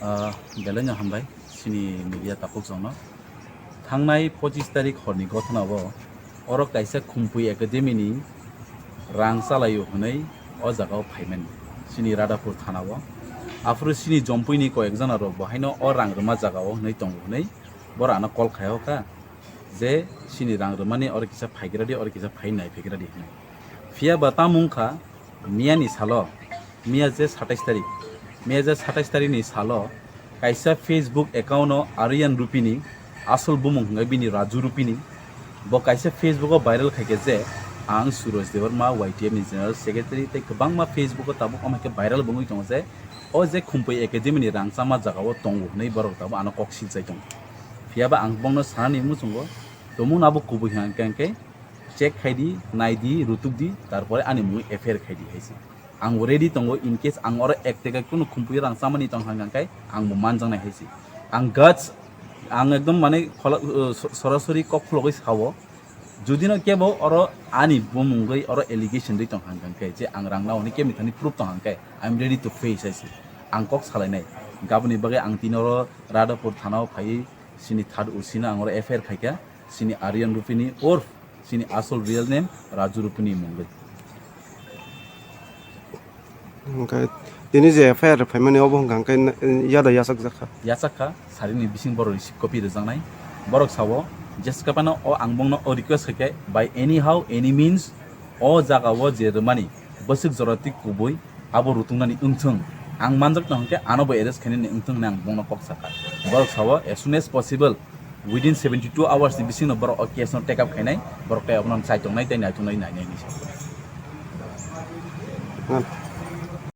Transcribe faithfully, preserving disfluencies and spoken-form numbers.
Ah, belai no hambai chini media takhuk chongno. Thangnai pochis tarik horni gothona o oro kaisa Khumpui Academy ni rang chalaio hwnwi o jaga o phaimani chini Radhapur thana o. Aphuru chini Jompui ni koyek jona rok bo haino o rang rwma jaga o hwnwi tongo hwnwi boro ano call khai o kha je chini rang rwmani oro kisa phaigra di, oro kisa phai nai phaigra di hwnwi. Phiya ba tamo wngkha miya ni salo, miya je satais tarik, miya je satais tarik ni salo kaisa Facebook account o Aryan Rupini, asol bumung hwnkhe bini Raju Rupini, bo kaisa Facebook o viral khaikha je ang Suroj Debbarma Y T F ni General Secretary tei kwbangma Facebook o tabuk omo khe viral bo wngwi tongo je o je Khumpui Academy ni rang chama jaga o tongo hwnwi borok tabuk ano kok silchai tongo. Phiya ba ang bongno sanani muchungo, tomung abo kubui hwnkhe hwnkhe check khai di, nai di, rutuk di, tarpore ani mungwi F I R khai di hai se. Ang bo ready tongo, in case ang oro ek teka kunu Khumpui rang chamani tong hang hang khai ang bo manjaknai hai se. Ang guts, ang ekdom mane khola-, uh, so-, sorasori kok khulogwi sao. Judino kebo oro ani bumung gwi oro allegation dwi tong hang hang khai je ang rang nao hwnwi kebni thani proof tong hang khai, I am ready to face hai se. Ang kok salainai. Gaboni bagwi ang tini oro Radhapur thana o phaiwi chini third O C no ang oro F I R khaikha, chini Aryan Rupini or chini asol real name Raju Rupini mungwi. Hwnkhe tini je F I R phaimani obo hwnkha hwnkhe yada yachak jakha. Yachak kha, sarini bising borok receipt copy rwjaknai. Borok sao, jeskapano o ang bongno o request khaikha, by anyhow, any means, o jaga o je rwmani bwswk jora twi kubui abo rutungnani wngthung. Ang manjak tong hwnkhe ano bo arrest khainani wngthung hwnwi ang bongno kok sakha. Borok sao, as soon as possible, within seventy two hours ni bisingno borok o case no take up khainai, borok tei abono chaitongnai tei naitongnai nainai hinwi sa.